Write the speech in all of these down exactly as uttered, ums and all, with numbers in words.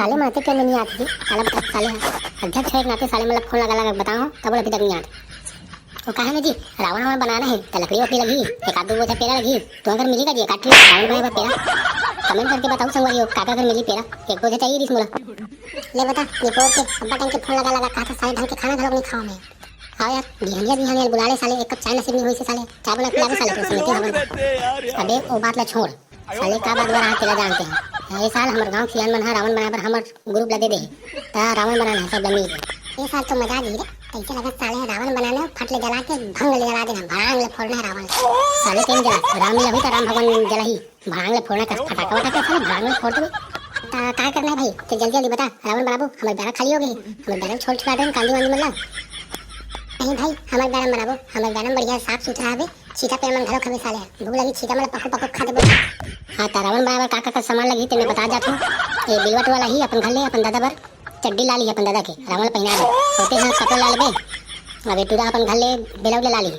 साले मन आते ट्रेन में नहीं आते जी। साला बता, साले ह अध्यक्ष हे के नाते साले मन ला फोन लगा लगा के बताओ, तब अभी तक नहीं आते। वो कहे ना जी, रावण वावण बनाना हे, त लकड़ी वकड़ी लगही, एक आध दो बोझा पेरा लगही। तो अगर मिली का जी एक आध ठो रावण बनाए बर पेरा, कमेंट करके बताओ संगवारी हो, का का अगर मिली पेरा, एक बोझा चाहिए रिस मोला। ले बता, निपोर के अब्बा टाइम के फोन लगा लगा कहा था, साले ढंग के खाना घलोक नहीं खावा मैं। आओ यार, बिहनिया बिहनिया बुला ले साले, एक कप चाय नसीब नहीं होई से साले, चाय बना के पिला दे साले, तो समिति हवन। अबे वो बात ला छोड़, साले का बात बा रहा तेला जानते हैं। ये साल हमर गांव सियान मन ह रावण बनाए बर हमर ग्रुप ला दे दे हे। त रावण बनाना है सब ला मिल के। ये साल तो मजा आ गई रे। कैसे लगत साले रावण बनाना है, फट ले जला के भंग ले जला देना, भांग ले फोड़ना है रावण। साले तेन जला, रामलीला हुई त राम भगवान जलाही। भांग ले फोड़ना का फटाका वटाका साले भांग ले फोड़ देबे। त का करना है भाई? ते जल्दी जल्दी बता, रावण बनाबो, हमर बेरा खाली हो गई, हमर बेरा छोड़ छुड़ा देन कांदी वांदी मन ला। नहीं भाई, हमर बेरा बनाबो, हमर बेरा बढ़िया साफ सुथरा हवे, चीता पेड़ मन घलो खबे साले, भूख लगी चीता मन पकू पकू खा देबो। हाँ, त रावण बनाए बर का का, का सामान लगही तेने बता जात हूँ। ये बिलवट वाला ही अपन घर ले, अपन दादा बर चड्डी ला ली अपन दादा के, रावण पहिना दे। होते हैं कपड़ा ला लेबे, अब ये टूरा अपन घर ले बेलौट ले ला ली,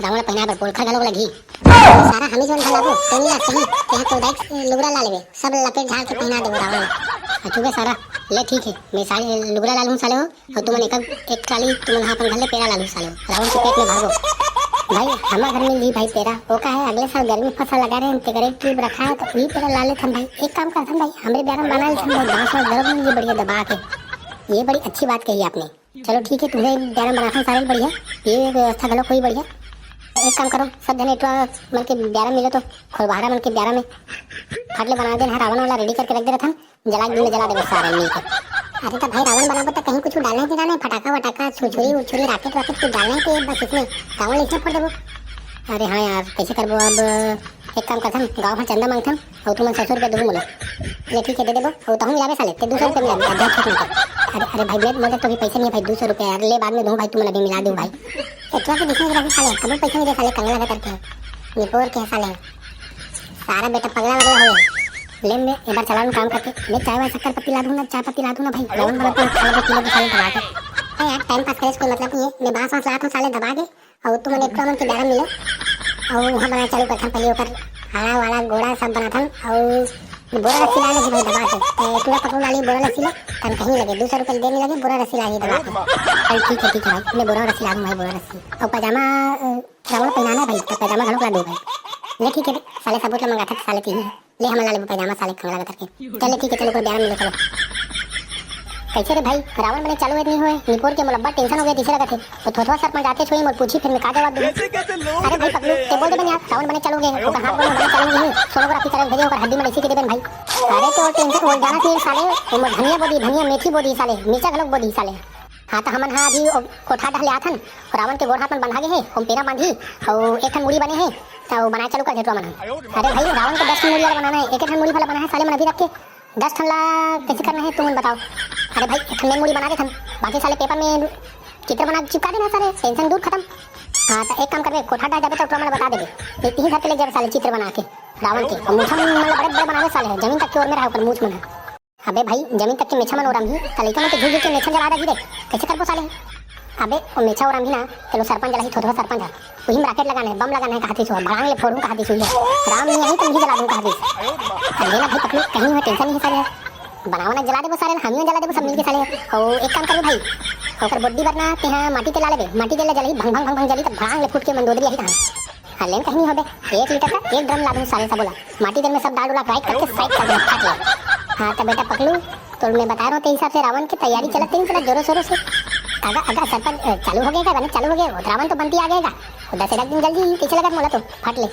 रावण पहिना बर पोलखा घलो लगही। सारा हमी जोन घलाबो, तेनी ला कही, तेहा तो दाई लुगड़ा ला लेबे, सब लपेट झाड़ के पहिना देबो रावण। अचुबे सारा, ले ठीक है, मैं सारे लुगड़ा ला लूँ साले हो, और तुमन एक, एक ट्राली तुमन हा अपन घर ले पेरा लालू सालो, रावण के पेट में भरबो। भाई, हमा घर में जी भाई पेरा, वो का है, अगले साल गर्मी फसल लगा रहे हैं, तेकरे ट्यूब रखा है, तो वही पेरा ला लेथन भाई। एक काम करथन भाई, हमरे बेरा में बना लेथन भाई, बांस वांस घलो मिल जी बढ़िया दबा के। ये बड़ी अच्छी बात कही आपने। चलो ठीक है, तुम्हें बेरा में बनाथन सारे बढ़िया, ये व्यवस्था घलो कोई बढ़िया। एक काम करो, सब जने एटवा मन के बेरा मिलो तो, खोलबहरा मन के बेरा में फट ले बना देन है, रावण वाला रेडी करके रख दे रथन। जला के दिन में जला देबो सारे मिल के। अरे त भाई रावण बनाबो त कहीं कुछ डालना है कि ना, फटाका वटाका, छुरछुरी उरछुरी, राकेट वाकेट कुछ डालना है कि बस इसमें रावण इसमें फोड़ देबो? अरे हाँ यार, कैसे करबो अब? एक काम करथन, गाँव भर चंदा मांगथन और तुमन सौ सौ रुपया देबो मोला। ले ठीक है, दे देबो। और तहूँ मिलाबे साले, ते दो सौ रुपया मिलाबे, अध्यक्ष होत ना। अरे, अरे भाई, मैं, मोर तो भी पैसे नहीं है भाई, दो सौ रुपया यार, ले बाद में दूँ भाई, तुमन अभी मिला दूँ भाई। एतवा के दिखे रखी साले, कबो पैसे नहीं दे साले, कंगला भतर के, निपोर के साले। सारा बेटा पगला वगला हो। ले मैं एक बार चलाऊं काम करके, मैं चाय वाय शक्कर पत्ती ला दूं ना, चाय पत्ती ला दूं ना भाई, रावण वाला तो खा लेबे, पी लेबे साले दबा के। अरे यार, टाइम पास करे से कोई मतलब नहीं है, मैं बांस वांस लात हूँ साले दबा के, और तुमन एक मन के बेरा मिलो, और वहाँ बनाए चालू करथन पहले ओकर हाड़ा वाड़ा गोड़ा सब बनाथन, और बोरा रस्सी ला ले भाई दबा के, ए, टूरा पकड़ू ला ली बोरा रस्सी ला, तन कहीं लगे, दो सौ रुपये देने लगे, बोरा रस्सी ला ली दबा के। चल ठीक है, ठीक है भाई, मैं बोरा रस्सी ला दूँ भाई, बोरा रस्सी। और पजामा, अ, रावण पहनाना है भाई, तो पजामा घलोक ला दे भाई। ले ठीक है, साले सबूत ला मंगाथन, साले तीही। ले हमन ला लेबो पजामा, साले कंगला गतर के। चल ठीक है, चलो ओकर बेरा मिलो, चलो। कैसे रे भाई, रावण बने चालू है नहीं होए, निपोर के मोला अब्बड़ टेंशन हो गया, तीसरा कथे। तो थोथवा सरपंच आते छुई मोर पूछी, फिर मैं का जवाब दूँ? अरे भाई पगलू, ते बोल दे बन यार, रावण बने चालू हो गया, ओकर हाथ गोड़ बने चालू नहीं, सोनोग्राफी करे भेजे, ओकर हड्डी में ऐसी के दे बन भाई। अरे तो टेंशन हो जाना चाहिए साले, वो मोर धनिया बोदी, धनिया मेथी बोदी साले, मिर्चा घलोक बोदी साले। हाँ, त हमन हा अभी ओ कोठा डहर ले आथन, रावण के गोड़ हाथ मन बंधा गे हे, ओम पेरा बांधी, अउ एक ठन मुड़ी बने हे, त ओ बनाए चालू कर दे तो हमन हा। अरे भाई, रावण के दस ठन मुड़ी वाला बनाना हे, एक ठन मुड़ी वाला बना हे साले मन अभी रख के, दस ठन ला कैसे करना हे तुमन बताओ। अरे भाई, एक ठन main मुड़ी बना देथन, बाकी साले paper में चित्र बना के चिपका देना साले, tension दूर खत्म। हाँ, त एक काम करबे, कोठा डहर जाबे त ओकरा मन बता देबे, इही धर के ले जाबे साले चित्र बना के रावण के, अउ मूछा मन ला बड़े बड़े बनाबे साले, जमीन तक के ओर में रहे ओकर मूछ मन हा। अबे भाई, जमीन तक के मेछा मन ओरामही, त लइका मन तो झुक झुक के मेछा जला दही रे। कैसे करबो साले? अबे, ओ मेछा ओरामही ना, चलो सरपंच जलाही, थोथवा सरपंच ह। उही में rocket लगाना हे, बम लगाना हे, कहातिस ओ, भड़ांग ले फोड़हूं कहातिस ओ। राम नहीं आही, त नहीं जला दूं कहातिस। अरे ना भाई, पकड़ू, कहीं हो, tension नहीं साले। बनावा ना, जला देबो साले, हमियो जला देबो सब मिलके साले। ओ, एक काम करबे भाई, ओकर body बर ना, तेहा माटी तेला लेबे, माटी तेला जलाही, भंग, भंग, भंग, भंग जली, त भड़ांग ले फूट के मंदोदरी आही तहां। हाँ, लेन कहीं होबे, एक लीटर का एक ड्रम लादूं साले सबो ला। माटी दे में सब डाल डुला के right करके side कर दे, फट ले। हाँ, त बेटा पकलू, तो मैं बता रहा हूँ, तेरे हिसाब से रावण की तैयारी चलत नहीं चलत जोरों शोरों से। अगर, अगर सरपंच, अ, चालू हो गया का, चालू हो गया, वो रावण तो बनती आ गया का। वो दस एक दिन जल्दी ही, कैसे लगा मोला तो, फट ले।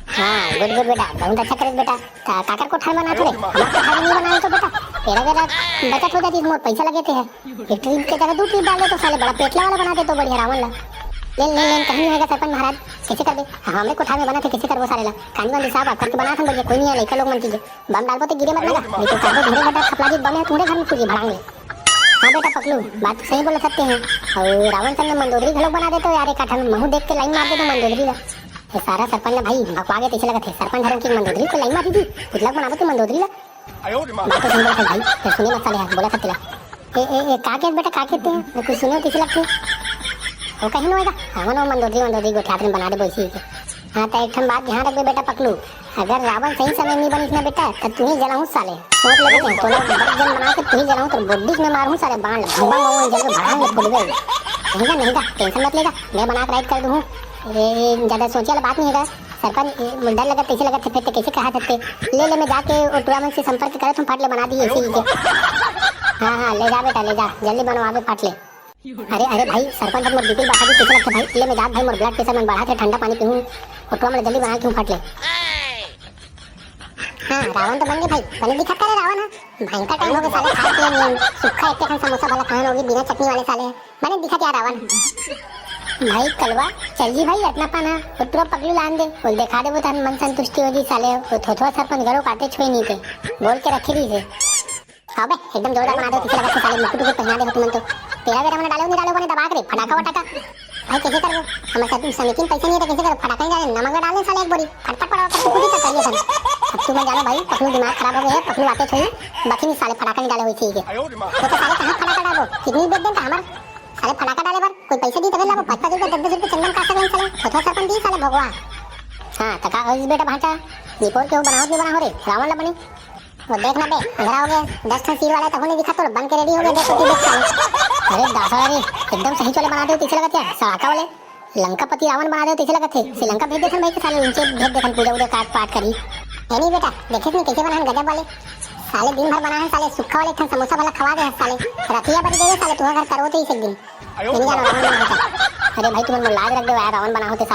हाँ, good, good बेटा, बहुत अच्छा करे बेटा। का-, काकर कोठार बना तो रे, हमार कोठार नहीं बना तो बेटा, तेरा बेरा बचत हो जाती, मोर पैसा लगे थे है। एक ट्रिप के जगह दो ट्रिप डाल दे तो साले बड़ा पेटला वाला बना दे तो बढ़िया रावण ला। लेन, लेन, लेन, कहीं नहीं होगा सरपंच महाराज, कैसे करबे? हाँ, हमरे कोठार में बना थे, कैसे करबो साले ला? कांदी वांदी साफ आप करके बना थन बढ़िया, कोई नहीं है, लइका लोग मन कीजिए। बम डालबो तो गिरे मत लगा, नहीं तो काबू ढूंढे गड्ढा खपला जी, बम है तुम्हारे घर में पूरी भड़ांगे। हाँ बेटा पकलू, बात तो सही बोले सकते हैं। और रावण संग में मंदोदरी घलोक बना दे तो यार, एक आठन महू देख के लाइन मार दे तो मंदोदरी ला। ये सारा सरपंच ना भाई, भकवा गए तैसे लगत है। सरपंच धर्म की मंदोदरी को लाइन मार दी थी, पुतला बनाबो तो मंदोदरी ला। बात तो सही बोला था भाई, फिर सुने मत साले, बोला था तेला। ए, ए, ए, का कहत बेटा, का कहते हैं? मैं कुछ सुने तैसे लगते। वो कहीं नहीं होएगा। हाँ, वो मंदोदरी, मंदोदरी गोठियात में बना दे बोइसी के। हाँ, तो एक ठन बात ध्यान रखबे बेटा पकलू, अगर रावण सही समय में बनिस ना बेटा, त तुही जलाहूँ साले। सोच ले बेटे, तोला बड़ जन बना के तुही जलाहूँ, तोर body में मारहूँ साले बाण, भूबा मऊ जल के भड़ांग फुटबे। नहीं जा, नहीं जा, tension मत ले जा, मैं बना के right कर दूँ। ए, ज्यादा सोचे वाला बात नहीं है सरपंच। ए, डर लगत, कैसे लगत है, फिर ते कैसे कहा सकते? ले ले, मैं जाके ओ टुरा मन से संपर्क करत हूँ, फट ले बना दी ऐसे ही के। हाँ हाँ, ले जा बेटा, ले जा, जल्दी बनवाबे फट ले। अरे अरे भाई, सरपंच मोर B P बढ़ा दी, कैसे लगता भाई? ले मैं जात भाई, मोर blood pressure मन बढ़ात हे, ठंडा पानी पीहूँ, ओ टुरा मन जल्दी बना के हूँ फट ले। हाँ, रावण तो बन गए भाई, बने दिखत करे रावण, हाँ। भयंकर time हो गए साले, खाए पिए नहीं, सुक्खा एक ठन समोसा वाला खान होगी बिना चटनी वाले साले, बने दिखत यार रावण। भाई कलवा, चल जी भाई, अतना पाना, ओ टुरा पगलू लान दे, बोल दिखा दे, वो तन मन संतुष्टि हो जी साले, वो थोथवा सरपंच घरो काटे छोई नहीं थे, बोल के रखे रही थे। हाँ बे, एकदम जोरदार बना दे, किसी लगा साले मुकुट उकुट पहना दे हो तुमन तो। तेरा बेरा मैंने डाले नहीं डाले, बने दबा के रे, फटाका वटाका। भाई कैसे करबो? हमारे साथ समिति में पैसे नहीं है तो कैसे करो? फटाका नहीं डाले, नमक डाल दे साले एक बोरी, फटपट पड़ा कर तू खुद ही कर करिए सन। अब तुमन जानो भाई, पखलू दिमाग खराब हो गए है, पखलू आते छोई, बाकी नहीं साले फटाका नहीं डाले हुई थी के। देखो साले कहाँ फटाका डालो, किडनी बेच देंगे हमार। साले फटाका डाले बर कोई पैसे दी तबे लाबो, पाँच पाँच रुपये, दस दस रुपये चंदन काट सकले साले, थोथवा सरपंच दी साले भगवा। हाँ, तका हो इस बेटा भांटा, निपोर के वो बनावत नहीं बना हो रे, रावण ला बनी। वो देख ना बे, अंधेरा हो गया, दस ठन तीर वाला तक नहीं दिखा, तो बन के ready हो गया, देखो तू देख साले। अरे दासा रे, एकदम सही चले बना दे, तैसे लगत है, सड़ाका वाले। लंकापति रावण बना दे, तैसे लगत है। श्रीलंका भेज देथन भाई के साले, उनसे भेज देथन, पूजा वूजा काट पाट करी। है नहीं बेटा, देखे नहीं कैसे बनान गजब वाले। साले दिन भर बनाए हैं साले, सुक्खा वाले ठन समोसा वाला खवा दे हैं साले। रतिया बन गए साले, तुम्हारा घर करवो तो ही एक दिन। नहीं जाना रावण बना देता। अरे भाई, तुम लाज रख दो यार, रावण बना होते साले।